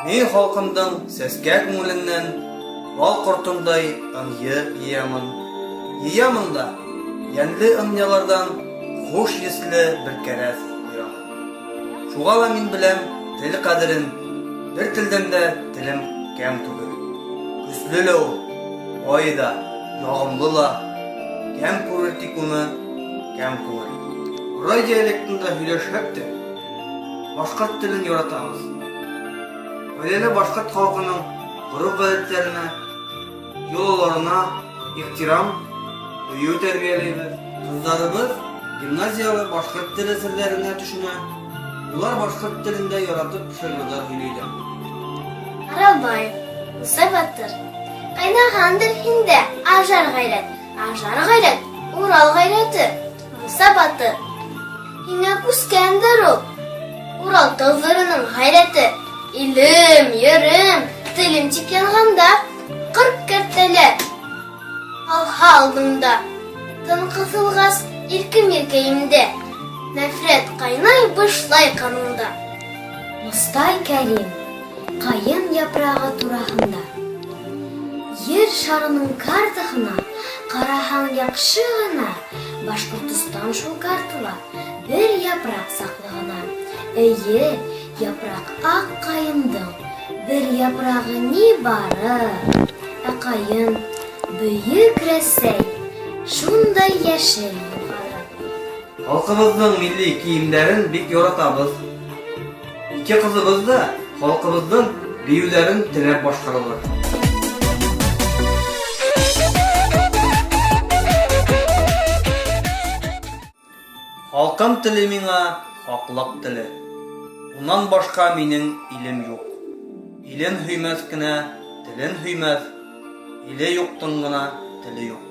Мин халҡымдың сәскә күңеленнән бал ҡортондай ынйы йыямын. Йыямын да, йәнле ынйаларҙан хуш еҫле бер кәрәҙ ҡоямын. Шуға ла мин беләм тел ҡәҙерен, бер телдән дә телем кәм түгел. Көслө лә ул, бай ҙа, яғымлы ла, кәм күрер тик уны кәм күңел. Борай диалектында һөйләшһәк тә, башҡорт телен яратабыҙ. Ғаиләлә башҡорт халҡының гореф-ғәҙәттәренә, Йолаларына ихтирам, һөю тәрбияләйбеҙ. Кызларыбыз гимназияле башкорт теле серләренә төшенә, улар башкорт телендә яратып шигырьләр һөйлиләр. Аралбаев, Муса батыр. Кайнагандыр һиндә ажар гайрәт, Ажар гайрәт, Урал гайрәте. Муса батыр. Һиңә күскәндер ул, Урал тауларының гайрәте. Илем, ерем, телем дип янганда, 40 кәртәләр калһа алдыңда. Тын кысылгач, иркем иркәемдә, нәфрәт кайнай бышлай каныңда. Мостай Кәрим, каен япрагы тураһында. Ер шарының картаһына караһаң яхшы гына, Башкортостан шул картала бер япрак саклы гына. Эйе, япрак ак каендың бер япрагы ни бары. Ә каен, бөек Рәсәй, шундай яшел югары. Халкыбызның милли киемнәрен бик яратабыз. Ике кызыбыз да халкыбызның биюләрен теләп башкаралар. Халкым теле миңа хаклык теле. Уннан башка минең илем юк. Илен һөймәс кенә телен һөймәс, иле юктың гына теле юк.